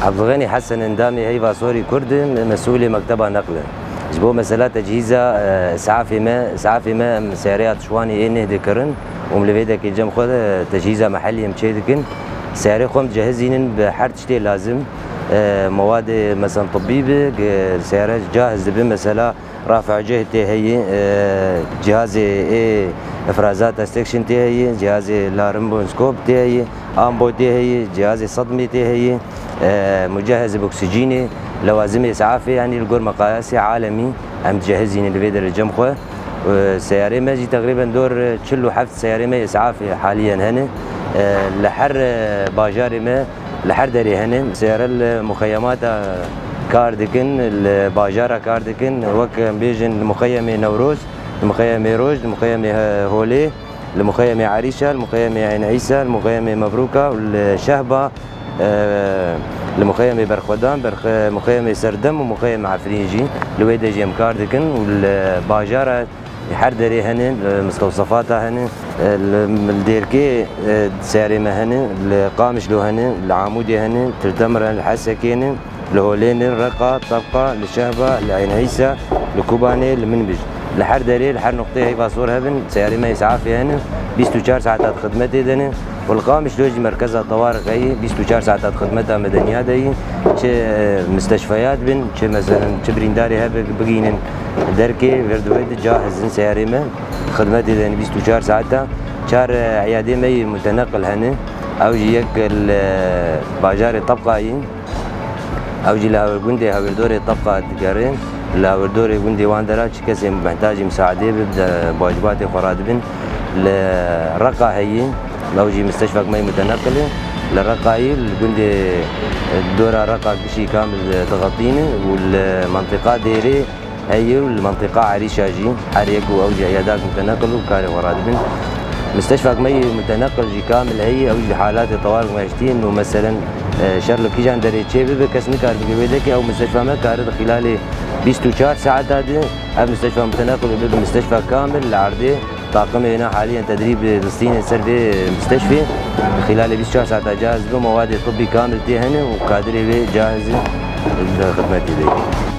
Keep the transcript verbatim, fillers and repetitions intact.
Abdulxenî Hesen, endamê Heyva Sorî Kurd, me-, mesûlê mekteba neql e. Ji bo mesela tecihîza, e, îsafê me, îsafê me em seyareya Tişwanê ê neh dikirin û em li vê dekê cem xwe de tecihîza mehellî em çê dikin. Seyarê xwe em dicehizînin bi her tiştê lazim. E, mewadê, mesela, tibbî bi, ge-, seyare cahiz dibe, mesela, Rafa cih tê heyî, e, cihazê ê ifrazata section tê heyî, cihazê laryngoscop tê heyî, ambo tê heyî, cihazê sedmê tê heyî, e, mucehezê bi oksîjînê, lewazimê îsafê, yanî li gor meqayasê alemî em dicehizînin li vê derê cem xwe. E, seyarê me jî teqrîben dor, e, çil û heft seyarê me îsafê haliyen hene. E, li her, e, bajarê me Li her derê hene, seyare li muxeyemata kar dikin, li bajara kar dikin, wek em bêjin li muxeyemê Newroz, li muxeyemê Roj, li muxeyemê, e, Holê, li muxeyemê Erîşa, li muxeyemê Eyn Îsa, li muxeyemê Mebrûka û li Şehba, e, li muxeyemê Berxwedan, berxe-, muxeyemê Serdem û muxeyemê Efrîn jî li wê de jî em kar dikin û li bajara Her derê hene, e, mistewsefata hene, e, li, li Dêrkê, e, serê me hene, li Qamişlo hene, li Amûdê hene, Til Temir hene, li Hesekê ne, li Holê ne, Reqa, Tebqa, li Şehba, li Eyn Îsa, li Kubanê, li Minbij. Li her derê, li her noqteyê heyva sor hebin, seyarê me îsafê hene, bîst û çar saeta di xidmetê de ne. Û li Qamişlo jî merkeza tewarik heye, bîst û çar saeta di xidmeta medeniya de ye. Çi, e, misteşfeyat bin, çi meselen, çi birîndarê hebe bigihînin derkê, vêr di wê de cahiz in seyarê me, xidmetê de ne bîst û çar saeta. Çar, e, eyadê me yê muteneqil hene. Ew jî yek li, e, bajarê Tebqa ye. Ew jî li hawir gundê hawîrdorê Tebqa digere. Li hawirdorê gundê wan de ra çi kesê mihtacî misaedê be, bi de wacibatê xwe radibin. Li Reqa heye, ew jî misteşfek me yê muteneqil e. Li Reqayê, li gundê, e, dora Reqa gişî kamil, e, dixetîne û li mentiqa Dêrê heye û li mentiqa Erîşa jî her yek û ew jî eyadak muteneqil û karê xwe radibin. Misteşfek me yê muteneqil jî kamil heye, ew jî li halatê tewarik meştîn û meselen, e, şer li kîjan derê çê bibe, kes nikare bike wê dekê, ew misteşfa me kare di xîlalê bîst û çar saeta de ev misteşfa muteneqil û bibe misteşfa kamil li erdê. Taqimê wêna haliyen tedrîb distînin ser vê misteşfê. Di xîlalê bîst û çar saeta cahiz be, mewadê tibbî kamil tê hene û kadirê wê cahiz in li xidmetê de.